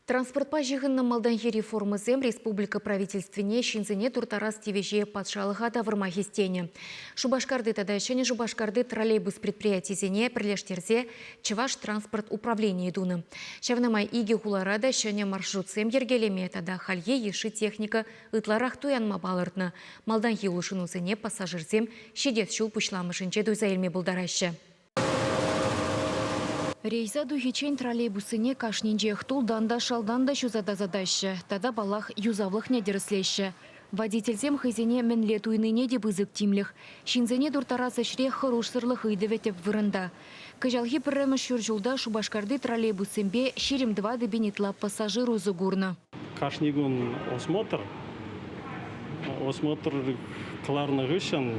Транспортпа ҫыхӑннӑ малтанхи реформӑсем республика правительствине ҫынсене турттарас тивӗҫе патшалӑха тавӑрма хистенӗ. Шупашкарти тата Ҫӗнӗ Шупашкарти троллейбус предприятисене пӗрлештерсе Чӑваш транспорт управленийӗ тунӑ. Ҫавна май икӗ хулара та ҫӗнӗ маршрутсем йӗркелеме тата хальхи йышши техника ытларах туянма палӑртнӑ. Малтанхи улшӑнусене пассажирсем ҫитес ҫул пуҫламӑшӗнче туйса илме пултараҫҫӗ. Рейса тухиччен троллейбуссене кашнинчех тултан та, шалтан та ҫуса тасатаҫҫӗ тата, паллах, юсавлӑхне тӗрӗслеҫҫӗ. Водительсем хӑйсене мӗнле туйнине те пысӑк тимлӗх. Ҫынсене турттарас ӗҫре хӑрушсӑрлӑх ыйтӑвӗ тӗп вырӑнта. Кӑҫалхи пӗрремӗш ҫур ҫулта Шупашкарти троллейбуссемпе 24 пин ытла пассажир усӑ курнӑ. Кашни кун осмотр. Осмотр кӑларнӑ хыҫҫӑн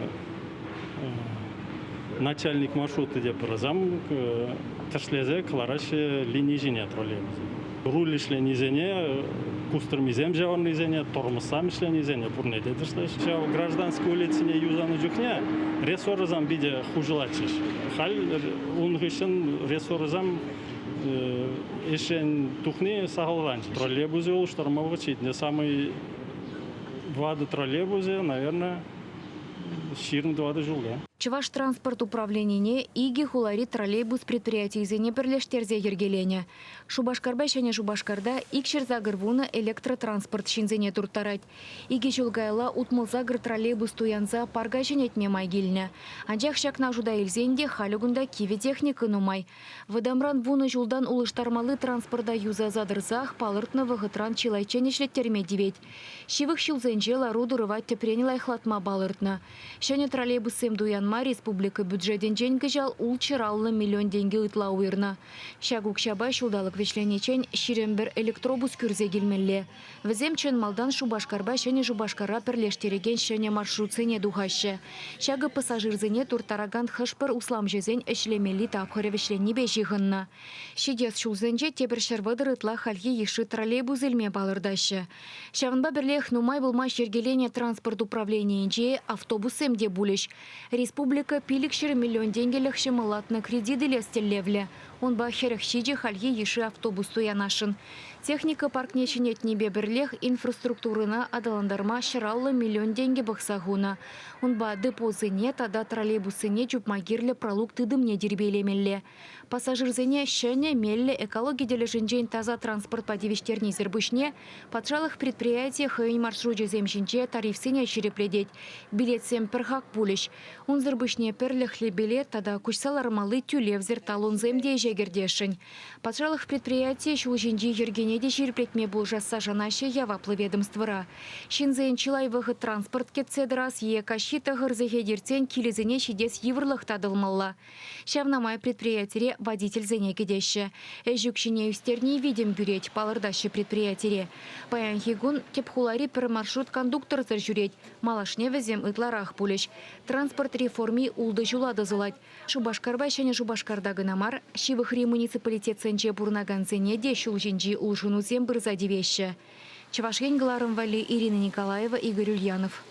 начальник маршрута тепӗр зам тӗрӗслесе кӑлараҫҫӗ лини ҫине троллейбус. Руль ӗҫленисене, кустӑрмисем ҫавӑрнисене, тормозсам ӗҫленисене пурне те тӗрӗслеҫҫӗ. Ҫав гражданский улицине юсанӑ чухне рессорӑсем питӗ хуҫӑлатчӗҫ. Халь ун хыҫҫӑн рессорӑсем Ӗҫрен тухни сахалланчӗ. Троллейбусӗ улӑштарма вӑхӑт ҫитнӗ. Самый ватӑ троллейбусӗ, наверное, 24 ҫулта. Чӑваш транспорт управленине икӗ хулари троллейбус предприятийӗсене пӗрлештерсе йӗркеленӗ. Шупашкарпа Ҫӗнӗ Шупашкарта 280 электротранспорт ҫынсене турттарать. Икӗ ҫул каялла 68 троллейбус туянса парка ҫӗнетме май килнӗ. Анчах ҫакна шута илсен те халӗ кунта кивӗ техника нумай. Вӑтамран вунӑ ҫултан улӑштармалли транспорта юсаса тӑрсах палӑртнӑ вӑхӑтран чылайччен ӗҫлеттерме тивет. Ҫывӑх ҫулсенче лару-тӑрӑва тӗпрен лайӑхлатма палӑртнӑ. Ҫӗнӗ троллейбуссем туянма республика бюджетӗнчен кӑҫал ултҫӑр миллион тенкӗ ытла уйӑрнӑ. Ҫак укҫапа ҫулталӑк вӗҫлениччен 21 электробус кӳрсе килмелле. Вӗсем чӑн малтан Шупашкарпа Ҫӗнӗ Шупашкара пӗрлештерекен ҫӗнӗ маршрутсене тухаҫҫӗ. Ҫакӑ пассажирсене турттаракан хӑш-пӗр усламҫӑсен ӗҫлемелли тапхӑрӗ вӗҫленнипе ҫыхӑннӑ. Ҫитес ҫулсенче тепӗр 130 ытла хальхи йышши троллейбус илме палӑртаҫҫӗ. Ҫавӑнпа пӗрлех нумай пулмасть йӗркеленӗ транспорт управленийӗнче автобуссем те пулӗҫ. Республика 500 миллион тенкӗлӗх ҫӑмӑллатнӑ кредит илес тӗллевлӗ. Унпа 47 хальхи йышши автобус туянасшӑн. Техника паркне ҫӗнетнипе пӗрлех инфраструктурӑна аталантарма 150 миллион тенкӗ пӑхса хунӑ. Унпа депосене тата троллейбуссене чупма кирлӗ пралук тытӑмне тирпейлемелле. Пассажирсене ҫӗнӗ, меллӗ, экологи тӗлӗшӗнчен таса транспортпа тивӗҫтернисӗр пуҫне патшалӑх предприятийӗ хӑйӗн маршручӗсем ҫинче тарифсене ҫирӗплетет. Билетсем пӗр хак пулӗҫ. Унсӑр пуҫне пӗрлӗхлӗ билет тата куҫса лармалли тӳлевсӗр талонсем те ӗҫе кӗртесшӗн. Патшалӑх предприятийӗ ҫул ҫинчи йӗркене те ҫирӗплетме пулӑшасса шанаҫҫӗ яваплӑ ведомствӑра. Ҫынсен чылай вӑхӑт транспорт кӗтсе тӑрас е каҫхи тӑхӑр сехет иртсен килӗсене ҫитес йывӑрлӑх татӑлмалла. Ҫавна май предприятире водительсене кӗтеҫҫӗ. Ӗҫ укҫине ӳстерни витӗм кӳрет, палӑртаҫҫӗ предприятире. Паянхи кун тӗп хулари пӗр маршрут кондукторсӑр ҫӳрет. Малашне вӗсем ытларах пулӗҫ. Транспорт реформи ултӑ ҫула тӑсӑлать. Шупашкарпа Ҫӗнӗ Шупашкарта кӑна мар, ҫывӑхри муниципалитетсенче пурӑнакансене те ҫул ҫинчи улшӑнусем пырса тивеҫҫӗ. Чӑваш Ен кӑларӑм валли Ирина Николаева, Игорь Ульянов.